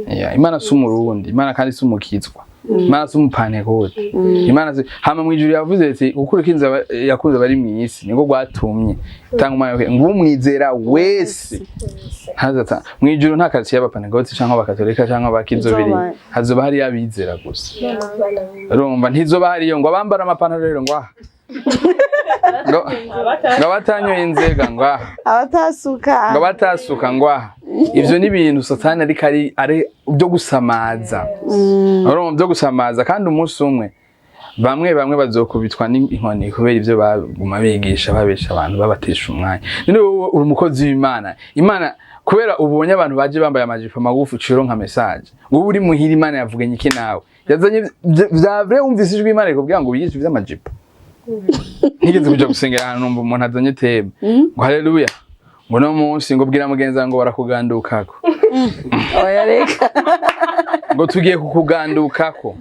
Yeah, Imana si Umurundi, Imana kandi si umukizwa. Imana si umupantekote. Imana si hama mu ijuru yavuze ati gukura ikinze yakunze abari mu isi niko gwatumye tanga umwana we ngo umwizera wese ntazata mu ijuru. Nta quartier y'abapantekote canke abakatolika canke abakizobiri, hazoba hari abizera gusa. Urumva, ntizoba hariyo ngo abambara amapantaro rero ngo aha, ngo abatanyoye inzega ngo aha,
abatasuka,
ngo abatasuka ngo aha. Ivyo ni ibintu Satani ariko ari byo gusamaza. Urumva, byo gusamaza. Kandi umunsi umwe bamwe bamwe bazokubitwa n'inkoni kubera ivyo baguma bigisha, babesha abantu, babatesha umwanya. None wowe uri umukozi w'Imana, Imana kubera ubonye abantu baje bambaye amajipo magufi uciro nka message, wowe uri muhira Imana yavuganye iki nawe? Yazanye vya vrai? Wumvise ijwi Imana rikubwira ngo wigishe ivy'amajipo? Nigeze kuja gusengera ahantu, numva umuntu azanye thème ngo haleluya, ngo no munsi ngo bwira mugenzi wawe ngo barakugandukako.
Oya, reka.
Ngo tugiye kukugandukako.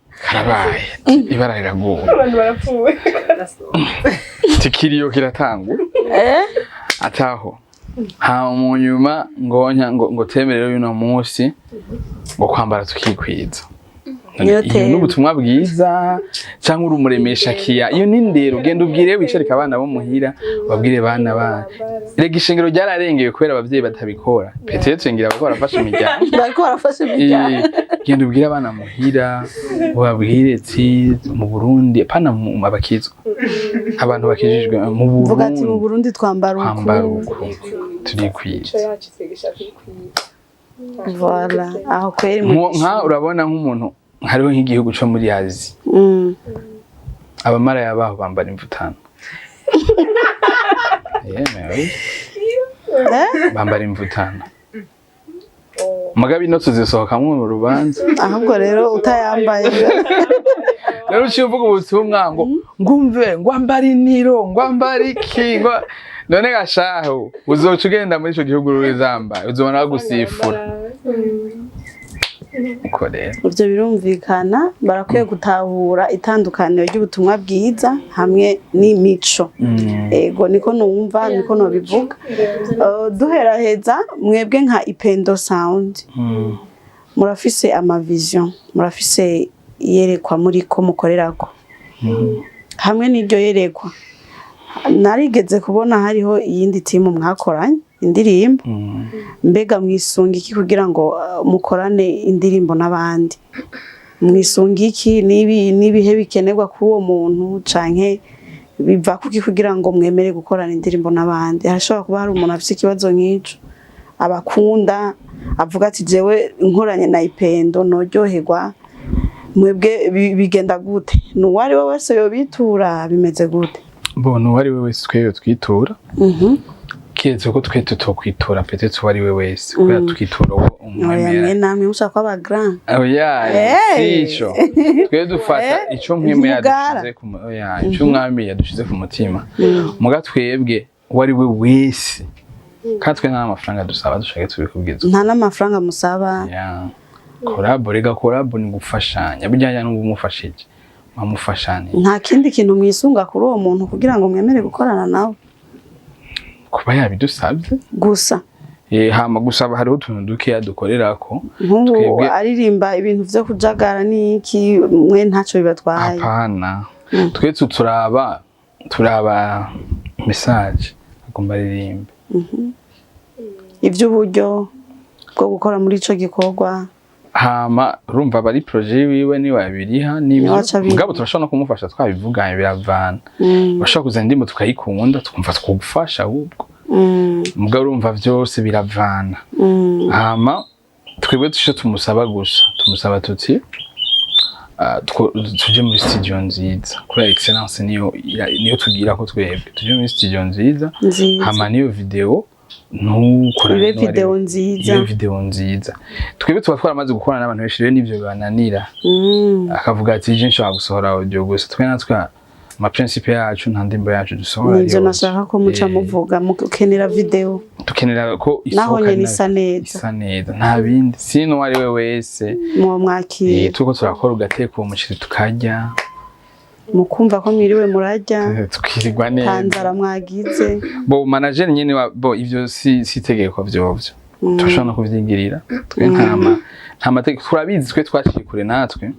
Karabaye, ibara riraguye.
Abantu barapfuye.
Tikiriyo kiratangwa.
Eh.
Ataho hama mu nyuma ngonya ngo thème rero y'uno munsi ngo kwambara tukikwiza.
Niyo
Iyo
thème.
n'ubutumwa bwiza cyangwa uri umuremesha kiya? Iyo ni ndero. Genda ubwire, wicarike abana bo muhira, babwire bana bana. Rega ishengero ryararengeye kubera abavyeyi batabikora. Peut-être ngira bariko barafasha imiryango.
Bariko barafasha imiryango.
Genda ubwire abana muhira, ubabwire ati mu Burundi, pana mu abakizwa, abantu bakijijwe mu
Vuga ati mu
Burundi
Burundi twambara
twambara
uku.
uku, turikwiza.
Imico yacu itwigisha kwikwiza.
Voilà, aho kweri
Nka urabona nk'umuntu, hariho nk'igihugu co muri Azi, abamaraya baho bambara imvutano. Yemewe.
Eh?
Bambara imvutano. Mugabe ino tuzisohokamwo mu rubanza.
Ahubwo rero utayambaye.
Rero uciye uvuga ubutumwa ngo ngumve ngo ambara iniro, ngo ambara iki, ngo none gashahu uzoca ugenda muri ico gihugu rurizambaye, uzobona bagusifura uko rero.
Ivyo birumvikana, barakwiye gutahura itandukaniro ry'ubutumwa bwiza hamwe n'imico. Ego, niko numva, niko nobivuga. Duheraheza, mwebwe nka Ipendo Sound, murafise amavision, murafise iyerekwa muriko mukorerako. Hamwe n'iryo yerekwa, narigeze kubona hariho iyindi timu mwakoranye indirimbo. Mbega mwisunga iki kugira ngo mukorane indirimbo n'abandi? Mwisunga iki? N'ibihe bikenerwa kuri uwo muntu, canke biva kuki kugira ngo mwemere gukorana indirimbo n'abandi? Harashobora kuba hari umuntu afise ikibazo nk'ico, abakunda, avuga ati jewe nkoranye na Ipendo noryoherwa. Mwebwe bigenda gute? Ni uwo ari we wese yobitura? Bimeze gute?
Bon, uwo ari we wese twe twitura, kiretse ko twe tutokwitura peut-être uwo ari we wese, kubera twitura uwo
Oya,
umwemera.
mwe namwe mushaka kuba grand.
Oya.
Hey!
Sico twe dufata ico mwemwe
Ntimugara.
yadushize ku oya, ico umwami yadushize ku mutima. Muga twebwe uwo ari we wese, kandi twe nta mafaranga dusaba, dushake tubikubwiza.
Nta n'amafaranga musaba.
Ya collabo, rega collabo ni gufashanya. Burya n'ubu umufashije mwamufashanya.
Nta kindi kintu mwisunga kuri uwo muntu kugira ngo mwemere gukorana nawe?
Kuba yabidusabye.
Gusa.
Hama gusaba, hariho utuntu dukeya dukorerako.
Nk'ubu
Twebwe
aririmba ibintu vyo kujagara n'iki, mwe ntaco bibatwaye?
Hapana, twe turaba message agomba aririmbe.
Ivy'uburyo bwo gukora muri ico gikorwa?
Hama urumva aba ari projet wiwe, niwe yabiriha n'ibyo.
Niwe aca abiriha.
Mugabo turashobora no kumufasha twabivuganye, biravana. Bashobora kuzana indirimbo tukayikunda, tukumva twogufasha ahubwo. Mugabo urumva vyose biravana. Hama twebwe tuco tumusaba gusa, tumusaba tuti tuje muri studio nziza, kubera excellence niyo tugira ko twebwe tuje muri studio nziza.
Nziza.
Hama niyo video ntukorane
Ibe
n'uwari
video nziza.
Ibe video nziza. Twebwe tuba twaramaze gukorana n'abantu benshi, rero nivyo bibananira. Akavuga ati je nshobora gusohora audio gusa. Twe natwe ama principe yacu, nta ndimbo yacu dusohora
Nivyo
ari
nashaka ko muca
audio.
muvuga, mukenera video
Dukenera ko
naho
isohoka
nyene isa neza.
Isa neza, nta bindi. Sino uwo ari we wese
Muwo mwakira.
Turiko turakora, ugateka uwo muceri tukarya.
Mukumva ko mwiriwe murarya.
Tukirirwa
Nta
neza.
nzara mwagize.
Bo manager nyene bo ivyo si itegeko vyovyo.
Turashobora no kuvyigirira twe, nta mategeko. Turabizi, twe twaciye kure natwe.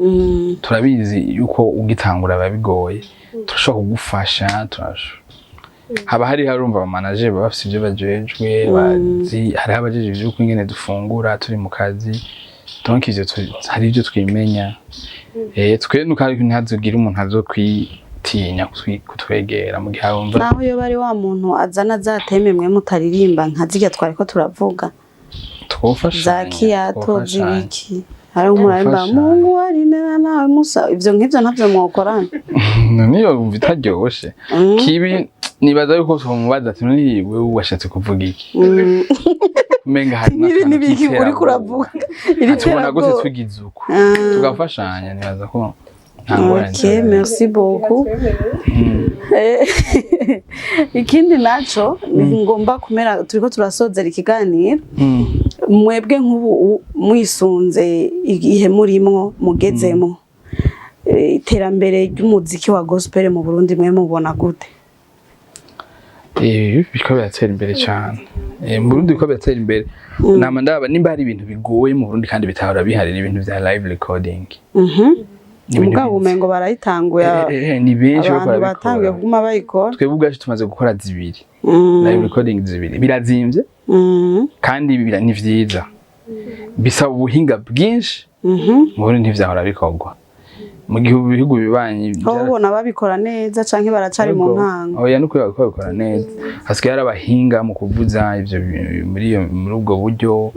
Turabizi yuko ugitangura biba bigoye. Turashobora kugufasha, haba hari harumva aba manager baba bafise ivyo bajejwe, bazi. Hariho abajejwe ivy'uko ingene dufungura turi mu kazi, donc ivyo hari ivyo twimenya. Twe nuko ntihazogire umuntu azokwitinya kutwegera mu gihe wumva.
Naho iyo bari wa muntu azana za thème mwe mutaririmba, nka zirya twari ko turavuga,
Twofashanya.
za kiyato.
Twofashanya.
Zibiki hari umuntu aririmba.
Twofashanya.
Mungu arinena nawe Musa, ivyo nk'ivyo ntavyo mwokorana?
Niyo wumva itaryoshe kibi, nibaza yuko twomubaza ati: "None wewe washatse kuvuga iki?" Umenga hari
Nk'ibi n'ibiki uriko uravuga iri
tubona gute?
terabwoba.
Tugize uko tugafashanya, nibaza ko nta ngorane.
Ok, merci beaucoup. Ikindi naco ni ngomba kumera, turiko turasozera ikiganiro. Mwebwe nk'ubu mwisunze igihe murimwo mugezemo, iterambere ry'umuziki wa gospel mu Burundi mwe mubona gute?
Biriko biratera imbere cyane. Mu Burundi biriko biratera imbere. Nama ndaba nimba hari ibintu bigoye mu Burundi kandi bitahora bihari, ni ibintu vya live recording. Ni ibintu
Mugabo umengo barayitanguye.
Ni benshi bariko
Abantu batanguye
barabikora.
kuguma bayikora.
Twebwe ubwacu tumaze gukora zibiri, live recording zibiri. Birazimvye kandi ni vyiza, bisaba ubuhinga bwinshi. Mu Burundi ntivyahora bikorwa, mu gihe ibihugu bibanyi
Aho ubona babikora neza canke baracari mu
Yego.
ntango?
Oya, nuko bariko babikora neza. Hasigaye hari abahinga mu kuvuza ivyo muri ubwo buryo.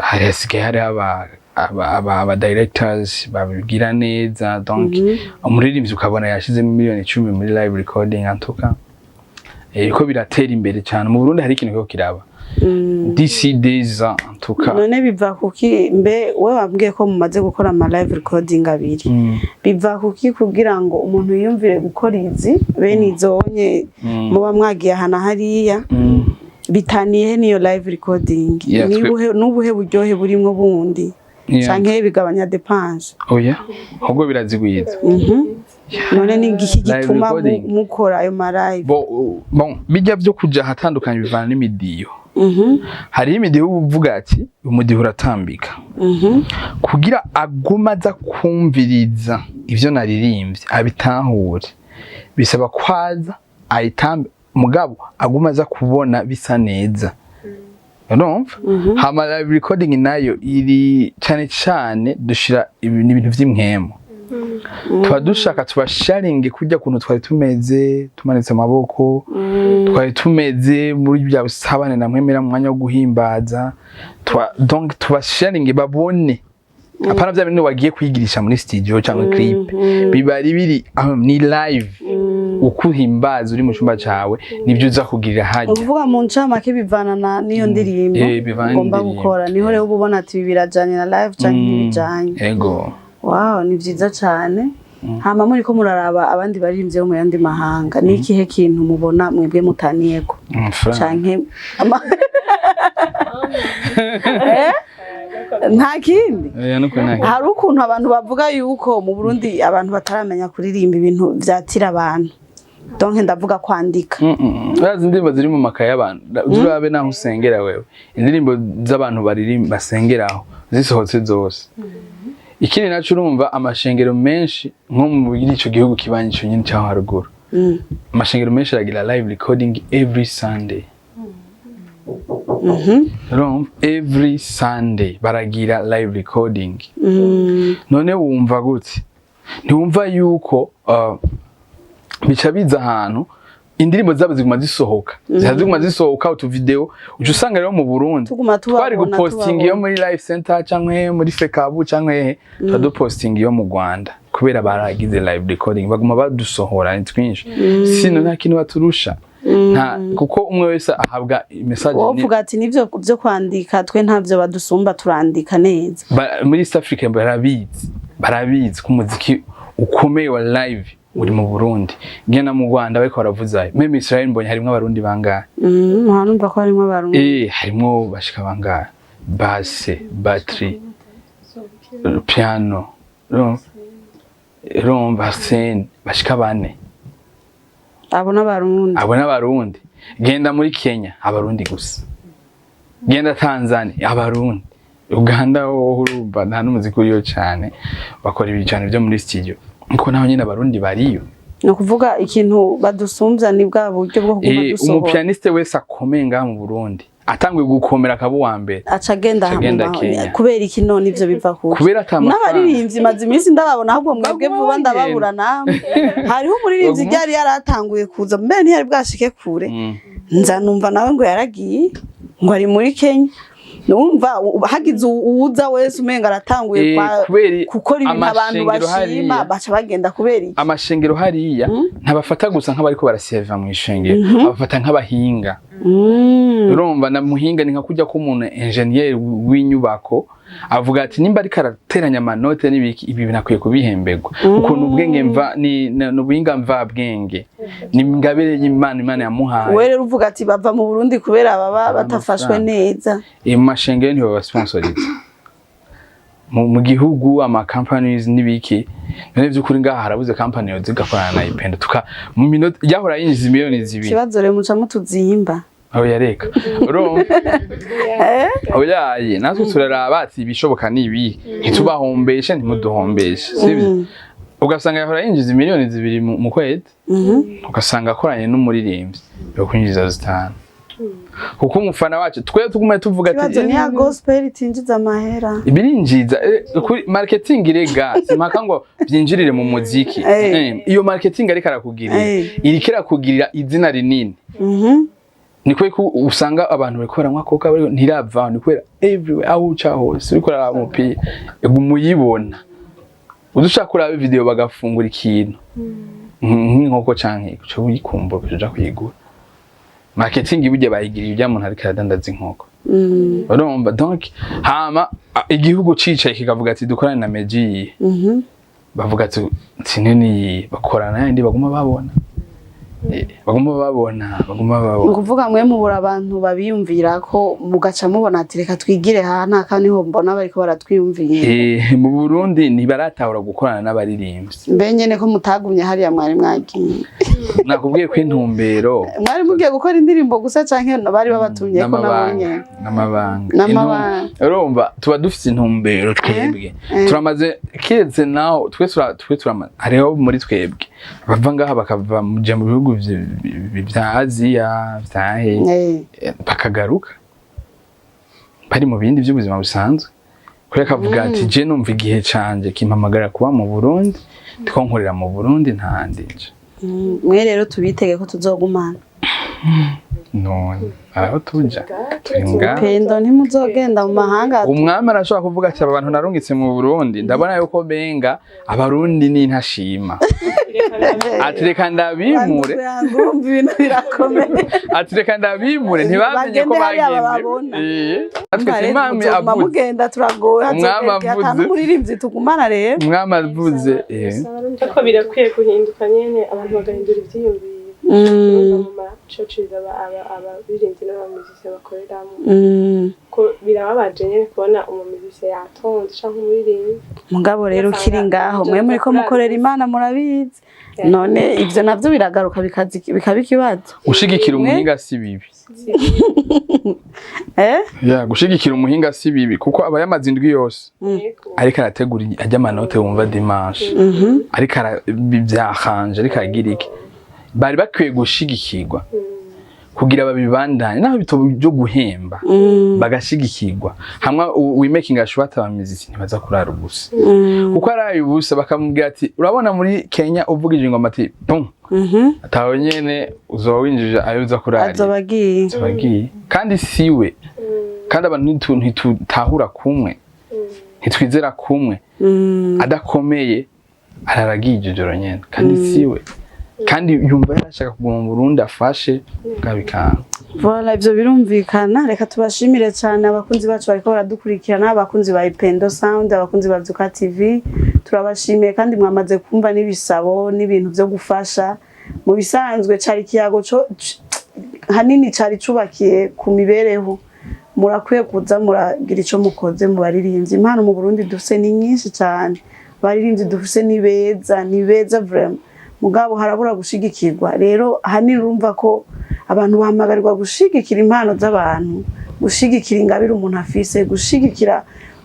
Hari hasigaye hari aba directors babigira neza, donc umuririmbyi ukabona yashizemo miliyoni 10 muri live recording. Antuka ko biratera imbere cyane mu Burundi, hari ikintu kiriko kiraba d'ici 2 ans en tout cas.
None biva kuki? Mbe we wambwiye ko mumaze gukora ama live recording abiri. Biva kuki kugira ngo umuntu yiyumvire gukora izi bene izo onye muba mwagiye aha na hariya? Bitaniye n'iyo live recording?
Yeah,
N'ubuhe buryohe burimwo bundi? Canke bigabanya dépense?
Oya, ahubwo birazigwiza.
None ni igiki
Live
gituma
recording.
mukora ayo ma live?
Bon, bijya byo kuja ahatandukanye bivana n'imidiyo. Hariho imidiyo uba uvuga ati umudiho uratambika, kugira agume aza kumviriza ivyo naririmbye abitahure, bisaba kwaza ayitambe, mugabo agume aza kubona bisa neza, urumva. Hama live recording nayo iri cane cane dushira ibintu vy'impwemu, tuba dushaka tubasharinge kurya kuntu twari tumeze tumanitse amaboko, twari tumeze muri bya busabane na mwemera mu mwanya wo guhimbaza. Donc tubasharinge babone, apana bya bintu wagiye kwigirisha muri studio cyangwa clip, biba ari biri aho ni live. Uko uhimbaza uri mu cyumba cawe nibyo uza kugirira hajya.
Uvuga mu ncamake bivana na n'iyo ndirimbo
Bivana
ugomba
n'indirimbo.
gukora, niho rero uba ubona ati ibi birajanye na live canke ntibijanye.
Ego.
Wow, ni vyiza cane. Hama muriko muraraba abandi baririmbyi bo mu yandi mahanga, ni ikihe kintu mubona mwebwe mutaniyeko?
Amafaranga.
Canke Eh? Nta kindi?
Oya, nuko nta.
Hari ukuntu abantu bavuga yuko mu Burundi abantu bataramenya kuririmba ibintu vyatira abantu, donc ndavuga kwandika.
Urazi indirimbo ziri mu makaye y'abantu, urabe naho usengera wewe, indirimbo z'abantu baririmba basengeraho zisohotse zose. Ikindi naco, urumva amashengero menshi nko muri ico gihugu kibanyi ico nyene cyaho haruguru, amashengero menshi aragira live recording every Sunday. Urumva, every Sunday baragira live recording. None wumva gute? Ntiwumva yuko bica biza ahantu indirimbo zabo ziguma zisohoka, ziguma zisohoka utu video, uca usanga rero mu Burundi
Tuguma
twari
tubabona,
gupostinga iyo
tubabona.
muri life center canke muri Fekabu canke hehe, tuba dupostinga iyo mu Rwanda kubera baragize live recording, baguma badusohora ni twinshi. Sino nta kintu baturusha, nta, kuko umwe wese ahabwa message.
Wowe uvuga ati nivyo byo kwandika twe ntavyo badusumba, turandika neza.
Muri East Africa barabizi ko umuziki ukomeye wa live uri mu Burundi. Ngena mu Rwanda bariko baravuzayo, même Israel mbonye harimwo abarundi bangahe.
Numva ko harimwo abarundi.
Harimwo bashika bangahe: basse, batterie, piano, urumva, scène, bashika bane.
Abo n'abarundi.
Abo n'abarundi. Genda muri Kenya, abarundi gusa.
Genda Tanzania, Abarundi. Uganda ho urumva nta n'umuziki uriyo cane, bakora ibi cane vyo muri studio, niko naho nyene Abarundi bariyo.
Ni ukuvuga ikintu badusumvya ni bwa buryo bwo kuguma dusohora.
Umupianiste wese akomeye ngaha mu Burundi atanguye gukomera akaba uwa mbere,
aca agenda
aca agenda
mu
Kenya.
Kubera iki none? Ivyo biva kuki?
Kubera ata mafaranga.
N'abaririmbyi maze iminsi ndababona, ahubwo mwebwe
Baguma
vuba
bagenda.
ndababura namwe. Hariho umuririmbyi ryari yaratanguye kuza mbere, ntiyari bwashike kure, nza numva nawe ngo yaragiye, ngo ari muri Kenya. Numva hagize uwuza wese umenga aratanguye
Kubera
gukora ibintu abantu
amashengero
bashima,
hariya.
baca bagenda. Kubera iki?
Amashengero hariya ntabafata gusa nk'abariko baraseva mu ishengero, abafata nk'abahinga. Urumva na muhinga ni nka kurya ko umuntu engineer w'inyubako avuga ati nimba ariko arateranya amanote n'ibiki, ibi binakwiye kubihemberwa, ukuntu ubwenge mva ni ubuhinga mvabwenge, ni ingabire y'Imana, Imana yamuhaye.
We rero uvuga ati bava mu Burundi kubera baba batafashwe
Amafaranga.
neza.
Mu mashengero ntibabasponsoreza mu gihugu, ama companies n'ibiki. None vy'ukuri ngaha harabuze company yoza igakorana na Ipendo, tuka mu minota yahora yinjiza miliyoni 2?
Ikibazo rero muca mutuzimba.
Aho yareka, urumva? Oyaye, natwe turaraba ati ibishoboka ni ibi, ntitubahombeshe, ntimuduhombeshe, sibyo? Ugasanga yahora yinjiza miliyoni 2 mu kwezi, ugasanga akoranye n'umuririmbyi yo kwinjiza 5, kuko umufana wacu twe tugume tuvuga ati
Ikibazo ni ya gospel itinjiza amahera.
Birinjiza kuri marketing rega, simpaka ngo byinjirire mu muziki. Iyo marketing ariko arakugirira, iriko irakugirira izina rinini. Ni kubera ko usanga abantu bariko baranywa coca bariko ntirava, ni kubera everywhere aho uca hose uriko uraraba umupira umuyibona, udushaka kuraba video bagafungura ikintu nk'inkoko canke uca uyikumbura uca uja kuyigura. Marketing burya bayigiriye ibya muntu ariko aradandaza inkoko. Urumva, donc hama igihugu cicaye kikavuga ati dukorane na Meji, bavuga ati tinini bakorana yandi, baguma babona. Baguma babona, baguma
Ni
babona.
ukuvuga mwe mubura abantu babiyumvira ko mugaca mubona ati reka twigire aha naka, niho mbona bariko baratwiyumvira.
Mu Burundi ntibaratahura gukorana n'abaririmbyi.
Mbe nyene ko mutagumye hariya mwari mwagiye?
Nakubwiye ko intumbero
Mwari mugiye gukora indirimbo gusa canke bari babatumye ko nabo
n'amabanga
nyene?
N'amabanga.
N'amabanga.
Urumva tuba dufite intumbero twebwe, turamaze kiretse naho twe turamaze, hariho muri twebwe bava ngaha bakava muja mu bihugu vya Aziya vya he, bakagaruka bari mu bindi by'ubuzima busanzwe, kubera kavuga ati je numva igihe canje kimpamagara kuba mu Burundi, ndiko nkorera mu Burundi, ntahandi nje.
Mwe rero tubitege ko tuzogumana.
None aho tuja turi ngaha.
Pendo ntimuzogenda mu mahanga.
Umwami arashobora kuvuga ati aba bantu narungitse mu Burundi, ndabona yuko benga Abarundi ni ntashima, ati reka ndabimure.
Urumva ibintu birakomeye.
Ati reka ndabimure, ntibamenye ko
Bagende hariya
bagende.
bababona.
Natwe si umwami
Muzoguma
avuze.
mugenda, turagowe.
Umwami
Hazogera
avuze.
n'umuririmbyi tugumana rero.
Umwami avuze.
Ariko birakwiye guhinduka nyene, abantu bagahindura ivyiyumviro. Urumva mu ma churches abaririmbyi n'abamuzisiye bakoreramo, ko birababaje nyene kubona umumuzisiye yatonze canke umuririmbyi.
Mugabo rero ukiri ngaho, mwe muri ko mukorera Imana, murabizi. None ivyo navyo biragaruka bikaba ikibazo.
Gushigikira umuhinga si bibi.
Eh.
Ya, gushigikira umuhinga si bibi, kuko aba yamaze indwi yose ariko arategura ajya amanote wumva dimanche, ariko byahanje, ariko aragira iki, bari bakwiye gushigikirwa kugira babibandanye, naho bito byo guhemba, bagashigikirwa hamwe we making sure abamiziki ntibaza kurara ubusa, kuko araye ubusa bakamubwira ati urabona muri Kenya uvugije ingoma ati bum, atawe nyene uzoba winjije ayo uza kurarira.
Azoba agiye.
Agiye kandi siwe, kandi abantu ntitutahura kumwe, ntitwizera kumwe. Adakomeye araragiye iryo joro nyene, kandi siwe, kandi yumva yarashaka kuguma mu Burundi afashe bwa bikanga.
Voilà, ivyo birumvikana. Reka tubashimire cyane abakunzi bacu bariko baradukurikirana, abakunzi ba Ipendo Sound, abakunzi ba Vyuka TV. Turabashimiye kandi mwamaze kumva n'ibisabo n'ibintu vyo gufasha. Mu bisanzwe cari ikiyago co hanini cari cubakiye ku mibereho. Murakwiye kuza muragira ico mukoze mu baririmbyi. Impano mu Burundi dufise ni nyinshi cyane. Abaririmbyi dufise ni beza, ni beza vraiment. Mugabo harabura gushigikirwa. Rero hanini urumva ko abantu bahamagarirwa gushigikira impano z'abantu. Gushigikira ingabire umuntu afise, gushigikira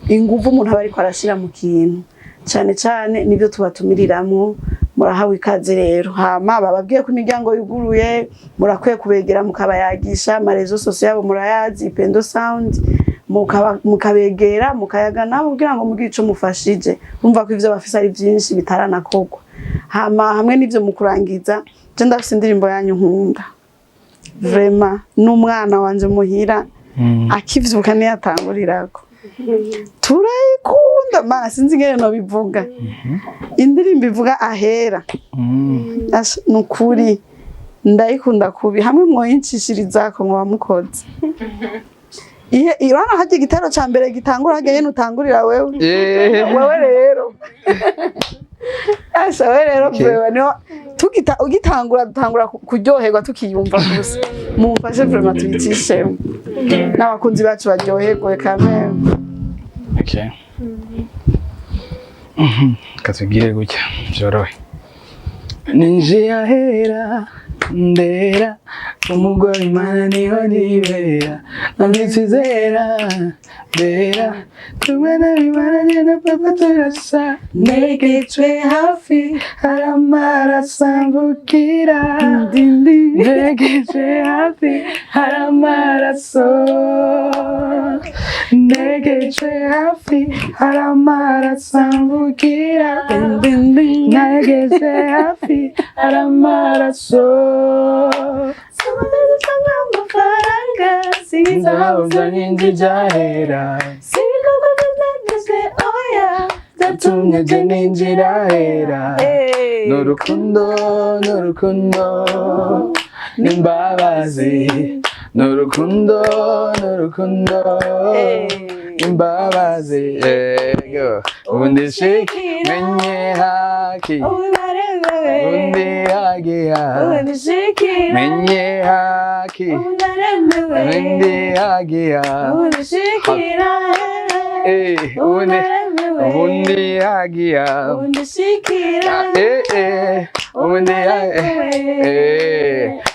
inguvu umuntu aba ariko arashira mu kintu, cane cane nibyo tubatumiriramwo. Murahawe ikaze rero. Hama bababwiye ko imiryango yuguruye, murakwiye kubegera mukabayagisha. Ama réseaux sociaux yabo murayazi, Ipendo Sound, mukabegera mukayaga nabo kugira ngo mugire ico mufashije. Urumva ko ivyo bafise ari vyinshi bitaranakorwa. Hama hamwe n'ivyo, mu kurangiza, je ndafise indirimbo yanyu nkunda vraiment, n'umwana wanje muhira akivyuka niyo atangurirako, turayikunda. Mana, sinzi ingene nobivuga. Indirimbo ivuga ahera. Asha, nukuri ndayikunda kubi. Hamwe mwoyincishirizako mwoba mukoze. Ihe urabona harya igitero ca mbere gitangura harya nyene utangurira wewe. Wewe rero, asha, wewe rero. Wewe niho tugita ugitangura, dutangura kuryoherwa tukiyumva gusa. Mumfashe vraiment tuyicishemo n'abakunzi bacu baryoherwe kamere.
Okay. Katugire gutya byorohe. Ninjiye ahera ndera umugore, Imana niho nibera, nambitse izera ndera tumwe n'Imana na papa turasa, negetswe hafi hari amaraso amvukira, negetswe hafi hari amaraso, negetswe hafi hari amaraso amvukira, negetswe hafi hari amaraso.
Amafaranga.
Nzabuza ninjira
Sibikorwa byagezwe, oya.
Byatumye je ninjira hera, n'urukundo, n'urukundo n'imbabazi, n'urukundo, n'urukundo imbabazi. Yego, ubundi shiki menye haki, ubundi hagiya menye haki, ubundi hagiya. Ubundi, ubundi hagiya, ubundi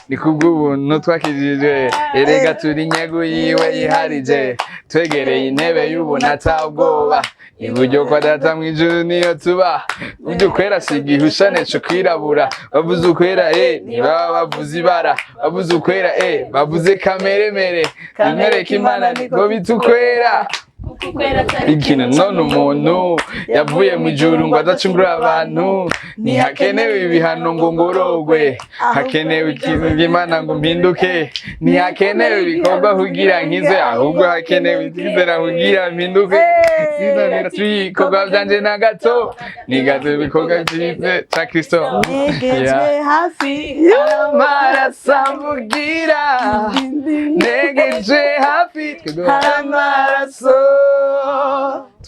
ni kubw'ubuntu twakijijwe. Erega turi inyego yiwe yiharije, twegereye intebe y'ubuntu atabwoba, iburyo kwa Data mw'ijuru niyo tuba. Burya ukwera si igihushane co kwirabura. Bavuze ukwera, ntibaba bavuze ibara. Bavuze ukwera, bavuze kameremere. Nimwereke Imana niko bita ukwera. Ikintu none umuntu yavuye mu ijuru ngo adacungura abantu, ntihakenewe ibihano ngo ngorogwe, hakenewe ikintu Imana ngo mpinduke. Ntihakenewe ibikorwa kugira nkize, ahubwo hakenewe icyizera kugira mpinduke. Sinzanira ibikorwa byanje na gato, ni gato ibikorwa byize ca Kristo.
Negejwe hafi
Amaraso amvugira, negeje hafi amaraso,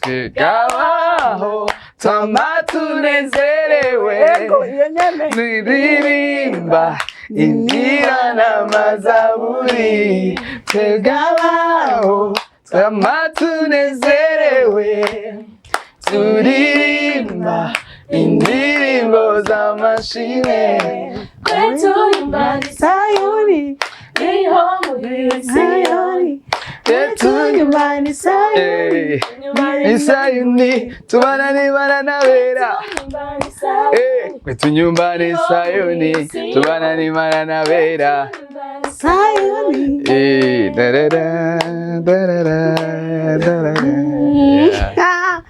twigabaho tama tunezerewe.
Ego, iyo nyene.
Turirimba indira n'amazaburi, twegabaho tama tunezerewe, turirimba indirimbo z'amashimwe.
Kwetu nyumbani
Sayuni,
niho muhira
Sayuni, kwetu nyumbani Sayuni.
Isayuni tubana n'Imana n'abera. Kwetu nyumbani Sayuni tubana n'Imana n'abera.
Sayuni.
Darara, darara, darara. Yeah.
Ah,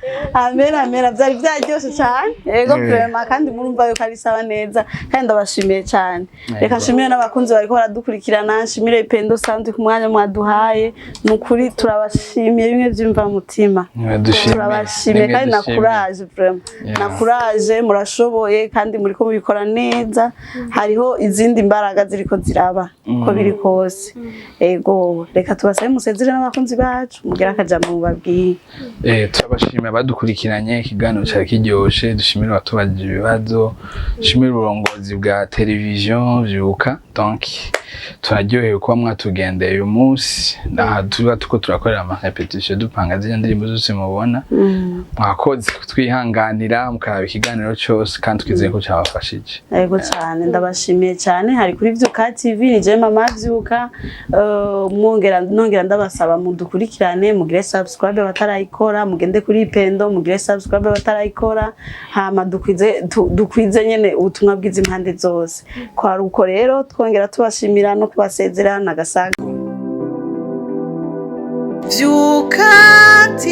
amen, amen. Byari byaryoshe cyane, yego. Vraiment, kandi murumva yuko ari sawa neza, kandi ndabashimiye cyane. Reka nshimire n'abakunzi bariko baradukurikirana, nshimire Pendo Sound ku mwanya mwaduhaye. Ni ukuri turabashimiye bimwe by'imva mutima.
Nibadushimire.
Turabashimiye kandi na
Nimwe dushimire.
courage vraiment. Na courage, murashoboye kandi muriko mubikora neza. Hariho izindi mbaraga ziriko ziraba uko biri kose. Ego, reka tubasabe musezere n'abakunzi bacu, mugire akajambo mubabwiye.
Turabashimira abadukurikiranye, ikiganiro cyari kiryoshe. Dushimire abatubajije ibibazo, dushimire uburongozi bwa televiziyo Vyuka. Donc turaryohewe kuba mwatugendeye uyu munsi. Aha tuba tuko turakorera ama répétition, dupanga ziriya ndirimbo zose mubona. Mwakoze kutwihanganira mukaraba ikiganiro cyose, kandi twizeye ko cyabafashije.
Yego cyane, ndabashimiye cyane. Hari kuri Vyuka TV, ni je Mama Vyuka. Mwongera nongera ndabasaba mudukurikirane, mugire subscribe batarayikora, mugende kuri Ipendo mugire subscribe batarayikora, hama dukwize dukwize nyene ubutumwa bwiza impande zose. Kwari uko rero, twongera tubashimira no kubasezera nagasaga.
Vyuka TV.